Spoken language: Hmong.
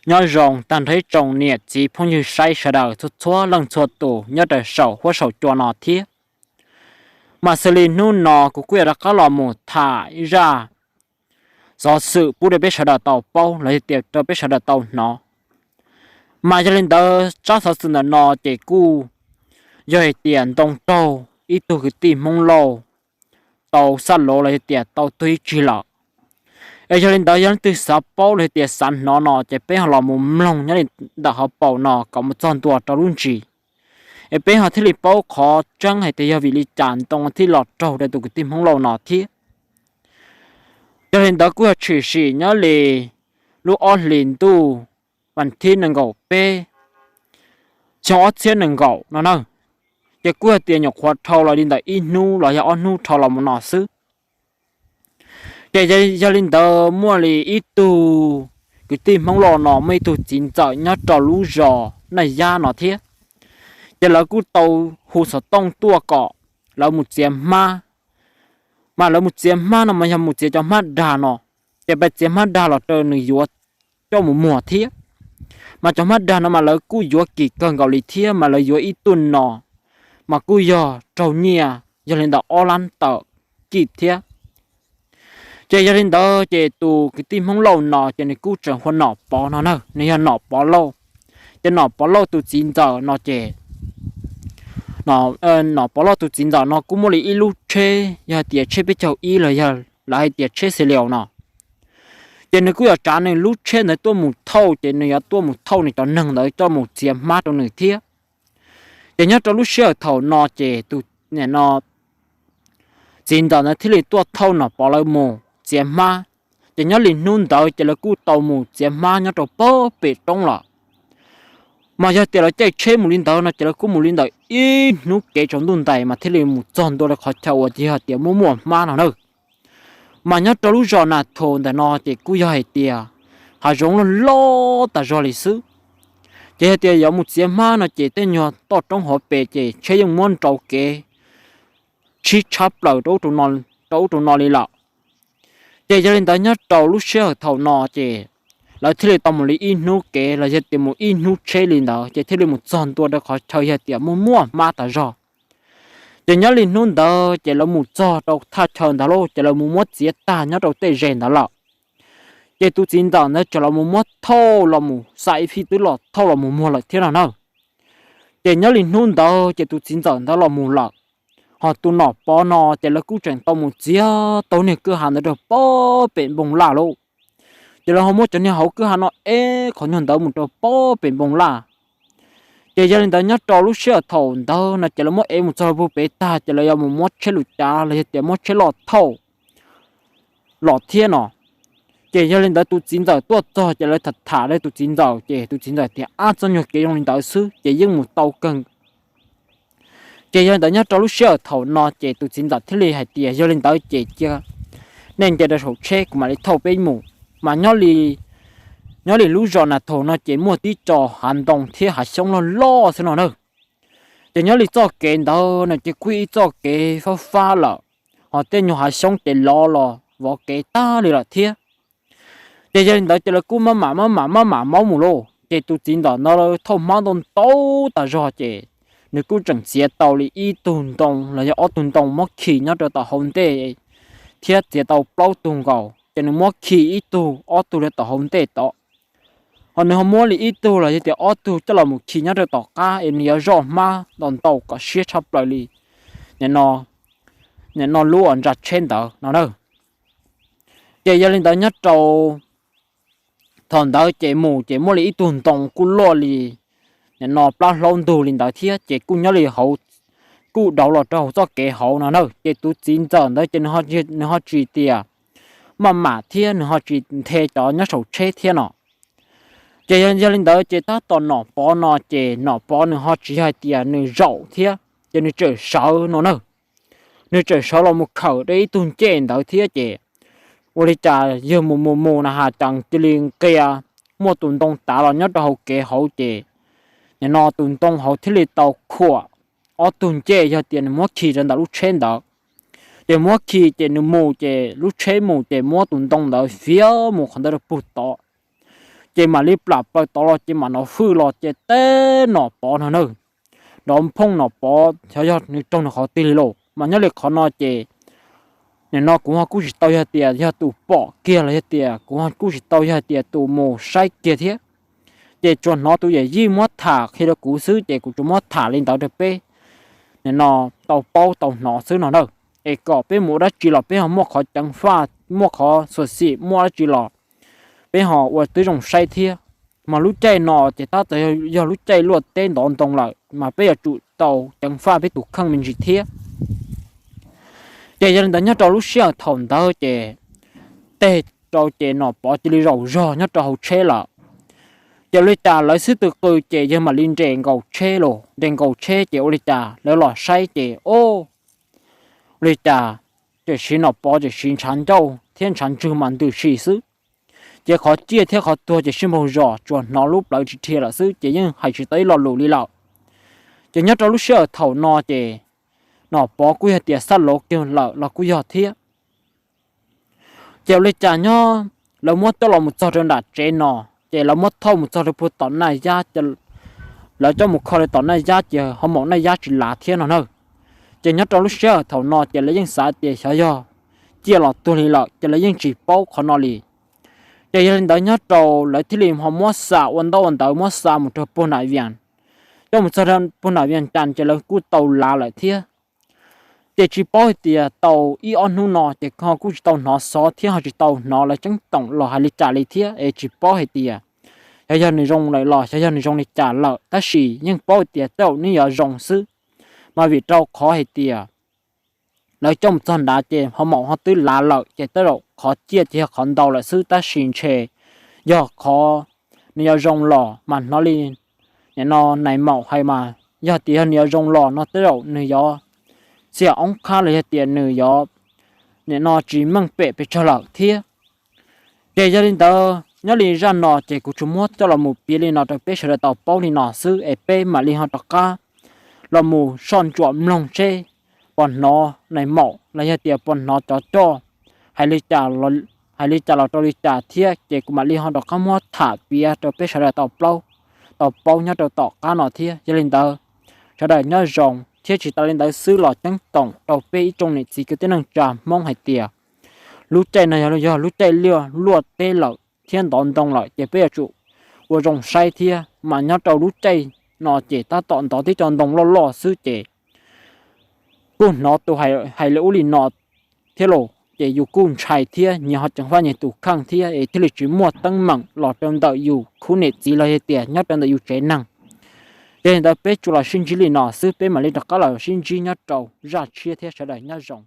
Nyob zoo tag nrho ib tsoom niam txiv phooj ywg saib sawv daws txhua txhua leej txhua tus nyob rau saum huab saum cua no thiab. Mas xws li hnub no kuv kuj yuav rov qab los mus tham ib zaj xov xwm pub rau peb sawv daws tau paub los yog tias rau peb sawv daws tau hnov. Mas yog li ntawd tsab xov xwm ntawm no ces kuj yog hais tias ntoo raug ib tug kwv tij Hmoob Lauj tau xaj lov los yog tias tau tuag ib tsig lawm. Es yog li ntawd yog leej twg xav paub los yog tias xav hnov no ces peb ho los mus mloog nyob li ntawm hauv paus no kom mus txog ntua rau lub ntsis, es peb ho thiaj li paub qhov tseeb hais tias yog vim li cas ntoo thiaj los raug rau tus kwv tij Hmoob Lauj no thiab. Yog li ntawd kuj yog tshwm sim nyob li lub ob hlis ntuj vas thib nees nkaum peb xyoo ob txhiab nees nkaum no na, ces kuj yog tias nyuam qhuav dhau los li ntawm ib hnub los yog ob hnub dhau los mus no xwb. Ces yog li ntawd muaj li ib tug kwv tij Hmoob Lauj no muaj ib tug txiv ntxawm nyob rau lub zos Naj Yab no thiab. Ces lawv kuj tau hu xov tooj tuaj kom lawv mus txiav hmab. Mas lawv mus txiav hmab no mas yog mus txiav cov hmab dag no, ces pais txiav hmab dag los rau nws yuav coj mus muag thiab. Mas cov hmab dag no mas lawv kuj yuav kim kawg nkaus li thiab, mas lawv yuav ib tuj no mas kuj yog raug nyiaj yog li ntawm ob lab tawm kim thiab. Ces yog li ntawd ces tus kwv tij Hmoob Lauj no ces nws kuj tseem hu ua Nom Pov no na, nws yog Nom Pov Lauj. Ces Nom Pov Lauj tus txiv ntxawm no ces, Nom Pov Lauj tus txiv ntxawm no kuj muaj li ib lub tsheb yog tias tsheb peb caug ib los yog lawv hais tias tsheb xe liaus no. Ces nws kuj yuav tsav nws lub tsheb ntawd tuaj mus thauj, ces nws yuav tuaj mus thauj nws cov neeg ntawd coj mus txiav hmab rau nws thiab. Ces nyob rau lub sij hawm thaum no ces tus txiv ntxawm ntawd thiaj li tuaj thauj Nom Pov lawv mus txiav hmab. Ces nyob li hnub ntawd ces lawv kuj tau mus txiav hmab nyob rau pem roob lawm. Mas yog tias lawv caij tsheb mus li ntawd no ces lawv kuj mus li ntawm ib hnub kev tsaus ntuj ntais mas thiaj li mus txog ntua rau qhov chaw uas yog tias muaj muaj hmab no na. Mas nyob rau lub zos Nas Thos ntawm no ces kuj yog hais tias hav zoov loj loj tas zog li xwb. Ces yog tias yuav mus txiav hmab no ces tej nyuag toj roob hauv pes ces tsheb yeej muab nrau kev tshib tshab plaws rau ub rau no li lawm. Ces yog li ntawd nyob rau lub sij hawm thaum no ces lawv thiaj li tau mus li ib hnub kev los yog tias mus ib hnub tsheb li ntawd ces thiaj li mus txog ntua rau qhov chaw yog tias muaj muaj hmab tas zog. Ces nyob li hnub ntawd ces lawv mus txog rau thaj chaw ntawd lauj, ces lawv mus muab txiav tag nyob rau tej zes ntawd lawm. Ces tus txiv ntxawm ntawd tseem los mus muab thauj los mus xa ib phij twb los thauj los mus muag lawm thiab no na. Ces nyob li hnub ntawd ces tus txiv ntxawm ntawd los mus lawm, ho tus Nom Pov no ces lawv kuj tseem tau mus txiav tau niag kwj ha ntawd rau pem npoo laj lauj. Ces lawv ho muab cov niag hauv kwj ha no ev qhov nyuag ntawd mus rau pem npoo laj. Ces yog li ntawd nyob rau lub sij hawm thaum ntawd no ces lawv muab ev mus txog rau pem tag ces lawv yuav mus muab tsheb lus cav los yog tias muab tsheb loj thauj los thiab no. Ces yog li ntawd tus txiv ntxawm tuaj txog ces lawv tham tham rau tus txiv ntxawm ces tus txiv ntxawm tias, Ab, txoj nyuag kev zoo li ntawd xwb ces yeej mus tau kawg. Ces yog li ntawd nyob rau lub sij hawm thaum no ces tus txiv ntxawm thiaj li hais tias, Yog li ntawd ces cia nej nce rau saum tsheb kuv mam li thauj peb mus. Mas nyob li lub zos Nas Thos no ces muaj tib co hav ntoo thiab hav xyoob loj loj xwb no na. Ces nyob li txoj kev ntawd no ces kuj ib txoj kev fab fab lawm, ho tej nyuag hav xyoob ces lov los vov kev tag li lawm thiab. Ces yog li ntawd ces lawv kuj maj mam maj mam maj mam maub mus lauj. Ces tus txiv ntxawm ntawd thauj hmab ntau ntau tas zog ces nws kuj tseem txiav tau li ib tug ntoo los yog ob tug ntoo muab khi nyob rau tom hauv ntej thiab txiav tau plaub tug nkaus ces nws muab khi ib tug ob tug rau tom hauv ntej tod. Ho nws ho muab li ib tug los yog tias ob tug coj los mus khi nyob rau tom qab es nws yuav zoj hmab ntau ntau kom siab tshaj plaws li nim no lub uas ntsa tsheb ntawd no na. Ces yog li ntawd nyob rau thaum ntawd ces mus ces muaj li ib tug ntoo kuj loj li nim no plab hlaub ntug li ntawd thiab ces kuj nyob li hauv, kuj dauv los rau hauv txoj kev hauv no na. Ces tus txiv ntxawm ntawd ces nws ho tsis tias maj mam thiab nws ho tsis nthe cov nyob saum tsheb thiab no. Ces yog li ntawd ces tab tom Nom Pov no ces Nom Pov nws ho tsis yog hais tias nws zaum thiab ces nws tseem sawv no na. Nws tseem sawv los mus khawm rau ib tug ncej ntawd thiab ces ua li cas yawg mus mus mus na has cas cia li nqia muaj tus ntoo tav los nyob rau hauv kev hauv ces nim no tus ntoo hauv thiaj li tau khuam ob tug ncej yog tias nws muab khi rau ntawm lub tsheb ntawd. Ces muab khi ces nws mus ces lub tsheb mus ces muab tus ntoo ntawd fiav mus qhov ntawd rau puag tod. ces mam li plam plaws tod los ces mam nov fwj los ces teb Nom Pov no na. Nrov phooj Nom Pov xyov yog nws raug nws qhov twg li lauj. Mas nyob li qhov no ces nim no kuv ho kuj tsis tau yog tias yog tus pom kiag los yog tias kuv ho kuj tsis tau yog tias tus mus saib kiag thiab. Ces tsuas hnov tus yawm yij muab tham qhia rau kuv xwb ces kuv tsuas muab tham li ntawd rau peb nim no tau paub tau hnov xwb no na. Es kom peb mus ua dab tsi los peb ho muaj qhov ceev faj, muaj qhov xyuam xim, muaj dab tsi los peb ho ua twb zoo saib thiab. Mas lub caij no ces tab tom yog lub caij luaj teb ntov ntoo lawm mas peb yuav tsum tau ceev faj peb tus kheej me ntsis thiab. Ces yog li ntawd nyob rau lub sij hawm thaum ntawd ces teg rau ces Nom Pov cia li zaum zog nyob rau hauv tsheb lawm. Ces ua li cas lawv xib tw qw ces yawg mam li nres nkaus tsheb los, nres nkaus tsheb ces ua li cas lawv los saib ces o, ua li cas tiam sis Nom Pov tiam sis ntshav ncauj thiab ntshav ntswg mas ntws si xwb. Ces qhov ciaj thiab qhov tuag ces sib npaug zos tsuas hnov lub plawv tsis dhia lawm xwb ces yeej hais tsis tau ib lo lus li lawm. Ces nyob rau lub sij hawm thaum no ces Nom Pov kuj yog tias xab lauv kiag lawm los kuj yog thiab. Ces ua li cas nyob lawv muab coj los mus txog rau nram tsev no, ces lawv muab thauj mus txog rau puag tom Naj Yab, lawv coj mus kho rau tom Naj Yab ces ho maum Naj Yab tsis lav thiab no na. Ces nyob rau lub sij hawm thaum no ces lawv yeej xav tias xyov yog ciaj los tuag li lawm ces lawv yeej tsis paub qhov no li. Ces yog li ntawd nyob rau lawv thiaj li ho muab xa ua ntaub ua ntawv muab xa mus rau puag Nam Vias, coj mus txog rau puag Nam Vias Cas ces lawv kuj tau lav lawm thiab. Ces tsis paub hais tias tau ib ob hnub no ces ho kuj tsis tau hnov xov thiab ho tsis tau hnov lawv ceeb toom los hais li cas li thiab es tsis paub hais tias xyov yog nws zoo lawm los xyov yog nws zoo li cas lawm, tab sis yeej paub hais tias tej zaum nws yuav zoo xwb. Mas vim rau qhov hais tias lawv coj mus txog nrad ces ho maum ho twb lav lawm ces tej zaum qhov ciaj ces yog qhov ntau lawm xwb, tab sis ntshe yog qhov nws yuav zoo los mas hnov li nim no nais maum hais mas yog tias yog nws yuav zoo los no tej zaum nws yuav txias oob qhab los yog tias nws yuav nim no tsis meej pem pes tsawg lawm thiab. Ces yog li ntawd nyob li zaj no ces kuv tsuas muab coj los mus piav li no rau peb sawv daws tau paub li no xwb es peb mam li ho rov qab los mus soj ntsuam mloog seb puas hnov nais maum los yog tias puas hnov cov coj hais li cas los rau li cas thiab ces kuv mam li ho rov qab muab tham piav rau peb sawv daws tau paub, tau paub nyob rau tom qab no thiab. Yog li ntawd sawv daws nyob zoo thiab tsis tas li ntawd xwb los ceeb toom rau peb ib tsoom niam txiv kwv tij neej tsa Hmoob hais tias lub caij no yog lub caij luaj teb lawm thiab ntov ntoo lawm ces peb yuav tsum ua zoo saib thiab. Mas nyob rau lub caij no ces tab tom ntov tib co ntoo loj loj xwb ces kuj hnov tus hais li ub li no thiab los ces yus kuj ntshai thiab nyias ho ceev faj nyias tus kheej thiab es thiaj li tsis muaj teeb meem los rau ntawm yus khub niam txiv los yog tias nyob rau ntawm yus tsev neeg. Yog li ntawd peb tsuas los sib ntsib li no xwb, peb mam li rov qab los sib ntsib nyob rau zaj tshiab thiab sawv daws nyob zoo.